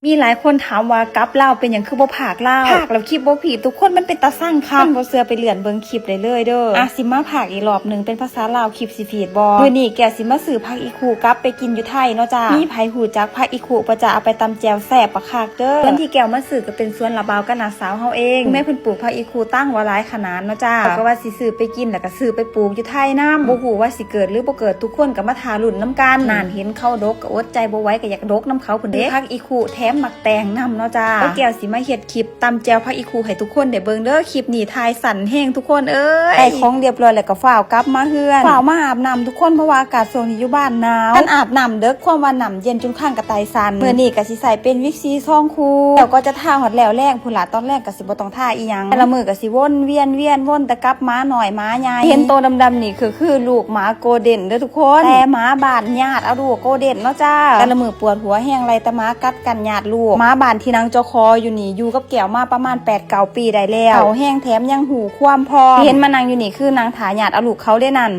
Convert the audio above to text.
ມີຫຼາຍຄົນຖາມວ່າກັບລາວເປັນຫຍັງຄືບໍ່ພາກລາວ? ພາກແລ້ວຄລິບບໍ່ຜິດທຸກຄົນ ມັນເປັນຕາຊັງຄັກ. ຄັນບໍ່ເຊື່ອໄປເລື່ອນເບິ່ງຄລິບໄດ້ເລີຍເດີ້. ອາ ຊິມາພາກອີກລອບໜຶ່ງ ເປັນພາສາລາວ ຄລິບຊິຜິດບໍ່? ມື້ນີ້ແກວຊິມາຊື້ຜັກອີ່ຄຸກັບໄປກິນຢູ່ໄທເນາະຈ້າ. ມີໃຜຮູ້ຈັກຜັກອີ່ຄຸບໍ່ຈ້າ? ເອົາໄປຕຳແຈ່ວແຊບບັກຄັກເດີ້. ສວນທີ່ແກວມາຊື້ກໍເປັນສວນລະບ່າວກັບນ້າສາວເຮົາເອງ. ແມ່ເພິ່ນປູກຜັກອີ່ຄຸຕັ້ງວ່າຫຼາຍຂະໜາດເນາະຈ້າ. ເຂົາກໍວ່າຊິຊື້ໄປກິນ ແລ້ວກໍຊື້ໄປປູກຢູ່ໄທນຳ. ບໍ່ຮູ້ວ່າຊິເກີດຫຼືບໍ່ເກີດ ທຸກຄົນກໍມາຖ້າລຸ້ນນຳກັນ. ນັ້ນ ເຫັນເຂົາດົກກໍອົດໃຈບໍ່ໄຫວ ກໍຢາກດົກນຳເຂົາພຸ້ນເດ້. ຜັກອີ່ຄຸແຖມໝາກແຕງນຳເນາະຈ້າ. ແລ້ວແກວຊິມາເຮັດຄລິບຕຳແຈ່ວຜັກອີ່ຄຸໃຫ້ທຸກຄົນໄດ້ເບິ່ງເດີ້. ຄລິບນີ້ຖ່າຍສັ້ນແຮງທຸກຄົນເອີຍ. ໄດ້ຂອງລຽບລ້ອຍແລ້ວກໍຟ້າວກັບມາເຮືອນ ຟ້າວມາອາບນ້ຳທຸກຄົນ ເພາະວ່າອາກາດຊ່ວງນີ້ຢູ່ບ້ານໜາວ. ຄັນອາບນ້ຳເດິກ ຄວາມວ່ານ້ຳເຢັນຈົນຄາງກະໄຕສັ່ນ. ມື້ນີ້ກໍຊິໃຊ້ເປັນວິກຊີສອງຄູ່ ແລ້ວກໍຈະທາຮອດແລ້ວແລງພຸ້ນລະ. ຕອນແລງກໍຊິບໍ່ຕ້ອງທາອີ່ຫຍັງ. ແຕ່ລະມື້ກໍຊິວົນວຽນ ວຽນວົນແຕ່ກັບໝານ້ອຍໝາໃຫຍ່. ເຫັນໂຕດຳໆນີ້ຄື ຄືລູກໝາໂກລເດັນເດີ້ທຸກຄົນ. ແຕ່ໝາບ້ານຍາດເອົາລູກໂກລເດັນເນາະຈ້າ. ແຕ່ລະມື້ປວດຫົວແຮງ ໄລ່ແຕ່ໝາກັດກັນຍາດລູກ. ໝາບ້ານທີ່ນັ່ງຈໍຄໍຢູ່ນີ້ ຢູ່ກັບແກວມາປະມານແປດເກົ້າປີໄດ້ແລ້ວ. ເຖົ້າແຮງແຖມຍັງຮູ້ຄວາມພ້ອມ. ທີ່ເຫັນມານັ່ງຢູ່ນີ້ຄືນັ່ງຖ້າຍາດເອົາລູກເຂົາເດ້ນັ້ນ.